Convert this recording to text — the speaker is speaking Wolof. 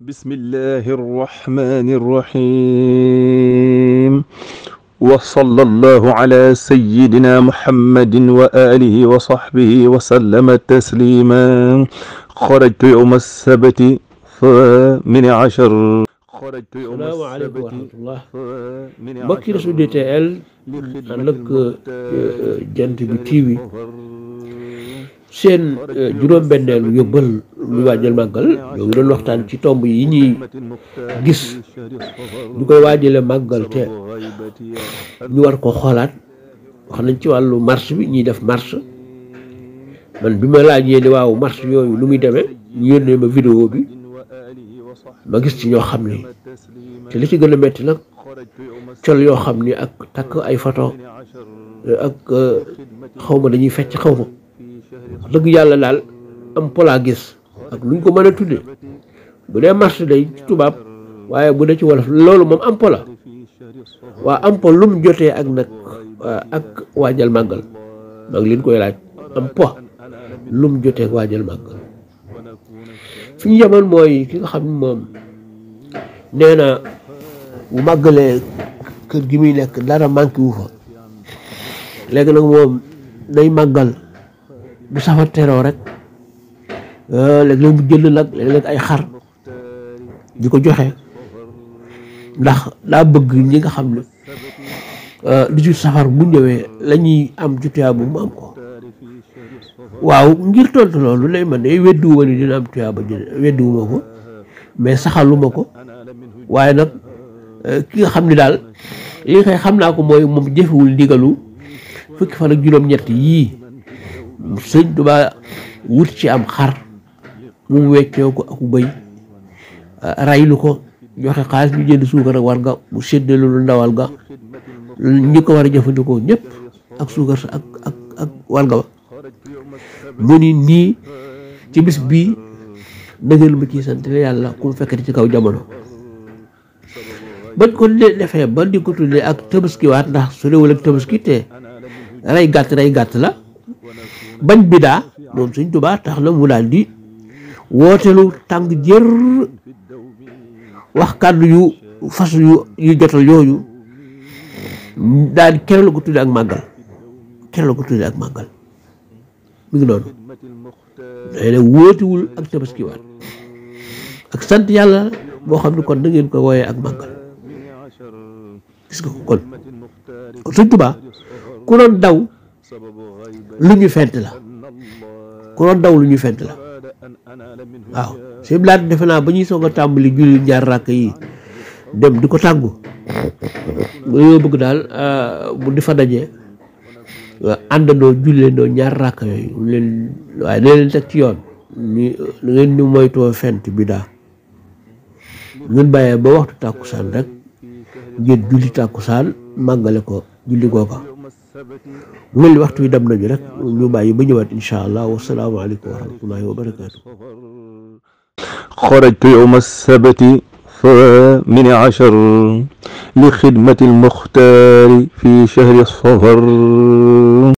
بسم الله الرحمن الرحيم وصلى الله على سيدنا محمد وآله وصحبه وسلم تسليما. خرجت يوم السبت الثامن عشر. salaamaaleykum wa rahmatullah mbokki Réseau DTL ànd ak Jant Bi TV seen juróom-benneelu yóbbal lu waajal màggal ñoo ngi doon waxtaan ci tomb yi ñuy gis ñu koy waajale màggal te ñu war ko xoolaat. wax nañ ci wàllu marche bi ñuy def marche, man bi ma laajee ne waaw marche yooyu lu muy demee ñu yónnee ma vidéo bi ma gis ci ñoo xam ni te li ci gën a métti nag col yoo xam ni ak takk ay photo ak xaw ma dañuy fecc xaw ma dëgg yàlla daal am polaa gis ak luñ ko mën a tudde bu dee marche day ci tubaab waaye bu dee ci wolof loolu moom am pola waa am po lu mu jotee ak nag ak waajal màggal maa ngi leen koy laaj am po lu mu jotee ak waajal màggal. fi ñu yemoon mooy ki nga xam ne moom nee na bu màggalee kër gi muy nekk dara manqué wu fa léegi nag moom day màggal bu safar teroo rek léeg-léeg mu jënd nag léeg-léeg ay xar di ko joxe ndax daa bëgg ñi nga xam ne du ci safar bu ñëwee la ñuy am tuyaaba bu mu am ko. waaw ngir tontu loolu lay man de weddiwuma ni dina am tuyaaba weddiwuma ko mais saxaluma ko waaye nag ki nga xam ni daal li nga xam naa ko mooy moom jëfewul ndigalu fukki fan ak juróom-ñett yii sëñ Tuubaa wut ci am xar mu weccoo ko ak bëy raylu ko joxe xaalis ñu jënd suukar ak warga mu séddale lu ndawal ga ñi ko war a jëfandikoo ñëpp ak suukar sa ak warga ba mu ni nii ci bis bii na ngeen ma ciy sant yàlla ku mu fekkati ci kaw jamono bañ ko defee ba di ko tuddee ak tabaski waat ndax su réewul ak tabaski te rey gàtt la bañ bidaa moom Sëñ Tuubaa tax na mu daal di wootelu tàng jër wax kàddu yu fas yu jotal yooyu daal di keroog la ko tuddee ak màggal mi ngi noonu day ne wóotiwul ak tabaski waat ak sant yàlla boo xam ne kon da ngeen ko wooyee ak màggal. gis nga kon Sëñ Tuubaa ku doon daw lu ñu fent la waaw sëñ bi laata defe naa ba ñuy soog a tàmbali julli ñaar ràkk yi dem di ko tàggu yoo bëgg daal bu di fa dajee àndandoo julleendoo ñaar ràkk yooyu waaye da leen teg ci yoon ni ngeen ni moytoo fent bi daa ngeen bàyyee ba waxtu tàkkusaan rek ngeen julli tàkkusaan màggale ko julli googa mu mel ni waxtu wi dem nañu rek ñu bàyyi ba ñëwaat insha allah wasalaamu aleykum wa rahmatullahi wa barakaatu. خرجت يوم السبت الثامن عشر لخدمة المختار في شهر الصفر.